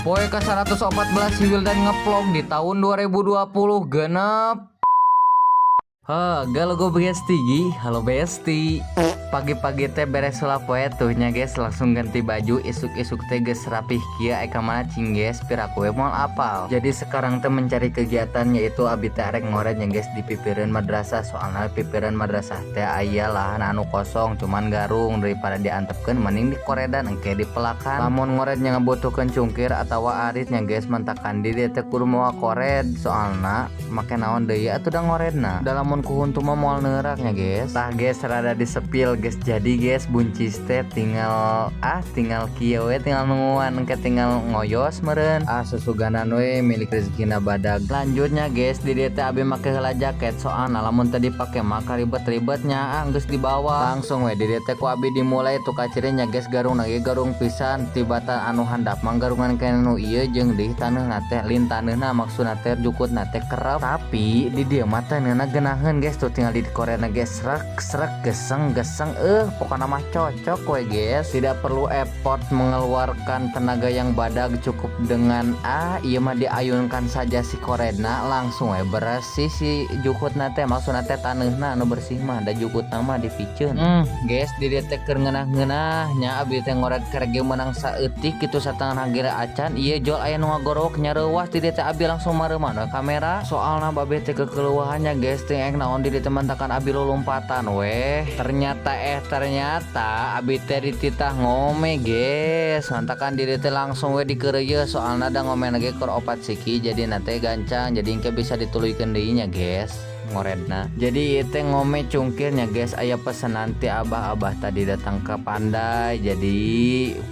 Poe ke 114 si Wildan ngevlog di tahun 2026. Heh, galo gue besti. Halo, besti. Pagi-pagi teh beres heula poe tuh nya, guys, langsung ganti baju, isuk-isuk teh geus rapih kieu. Eka mana cing, guys? Piraku we moal apal. Jadi sekarang teh mencari kegiatan, yaitu abi teh arek ngoret nya, guys, di pipireun madrasah, soalnya pipireun madrasah teh aya lahan anu kosong cuman garung. Daripada diantepkeun, mending dikoredan, engke dipelakan. Lamun ngoretnya ngabutuhkeun cungkir atau arit nya, guys. Mantakan di dieu teh kudu mawa kored, soalna make naon deui atuh da ngoredna da lamun ku huntu mah moal neurak nya, guys. Tah, guys, rada disepil, guys. Jadi, guys, buncis teh tinggal, ah, tinggal kieu we, tinggal nungguan, engke tinggal ngoyos meureun. Ah, susuganan we milik rezekina badag. Lanjutnya, guys, di dieu teh abi make heula jaket, soalna lamun tadi pake mah ribet-ribetnya. Ah, geus dibawa langsung we di dieu teh ku abi dimulai tuh kacirinya, guys. Garung lagi, garung pisan tibatan anu handap manggarungan keneh nu ieu jeung di taneuhna teh lin taneuhna, maksudna teh jukutna teh kerep, tapi di dieu mah taneuhna geunaheun, guys. Tuh, tinggal di korena, guys, srek srek, geseng geseng. Eh, pokoknya mah cocok we, guys. Tidak perlu effort mengeluarkan tenaga yang badag, cukup dengan, ah, ieu mah diayunkan saja si koredna, langsung we bersih si jukutna teh, maksudna teh taneuhna anu bersih mah, da jukutna mah dipiceun. Guys, di dieu teh keur ngeunah-ngeunah nya abi teh ngoret kerege menang saeutik kitu, satengah gere acan ieu jol aya nu ngagorowok nyareuwas. Di dieu teh abi langsung mareuman we kamera, soalna babe teh kekeueuhannya, guys. Teh ek naon di dieu teh mantakan abi lulumpatan weh. Ternyata, eh, ternyata abi teh dititah ngome, guys. Mantakan di dieu teh langsung we dikeureuyeun, soalna da ngome ge keur opat siki, jadi nate gancang, jadi engke bisa dituluykeun deui nya, guys, ngoredna. Jadi itu ngome cungkirnya, guys. Aya pesanan ti abah-abah tadi datang ke pandai, jadi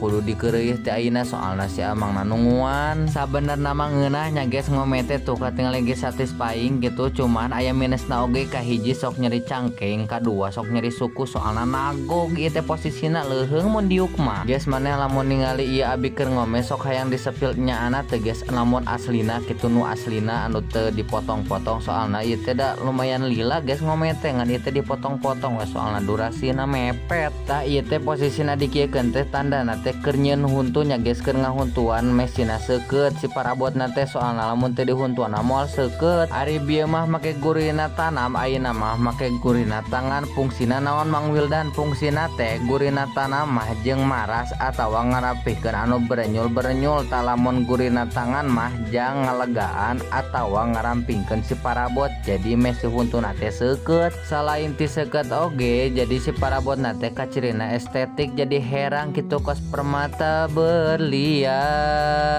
kudu dikeureuh teh ayeuna, soalna si amang nungguan. Sabenerna mah ngeunahnya, guys, ngome teh tuh katingal lagi satisfying gitu, cuman aya minusna oge. Kahiji, sok nyeri cangkeng, kadua, sok nyeri suku, soalna nagog ieu teh posisina leuheung mun diuk mah, guys. Maneh lamun ningali ieu abi keur ngome sok hayang disepil nyaana teh, guys, lamun aslina kitu, nu aslina anu teu dipotong-potong, soalna ieu teh da lumayan lila, guys, ngome teh. Ngan ieu teh dipotong-potong we, soalna durasina mepet. Tah, ieu teh posisina dikieukeun teh tandana teh keur nyieun huntunya, guys, keur ngahuntuan mesina seukeut si parabotna teh, soalna lamun teu dihuntuan moal seukeut. Ari bieu mah make gurina tanam, ayeuna mah make gurina tangan. Fungsina naon, Mang Wildan? Fungsina teh gurina tanam mah jeung maras atawa ngarapihkeun anu berenyul-berenyul. Tah, lamun gurina tangan mah jang ngalegaan atawa ngarampingkeun si parabot, jadi meh si huntuna teh seukeut. Salain ti seukeut oge, jadi si parabotna teh kacirina estetik, jadi herang kitu kos permata berlian.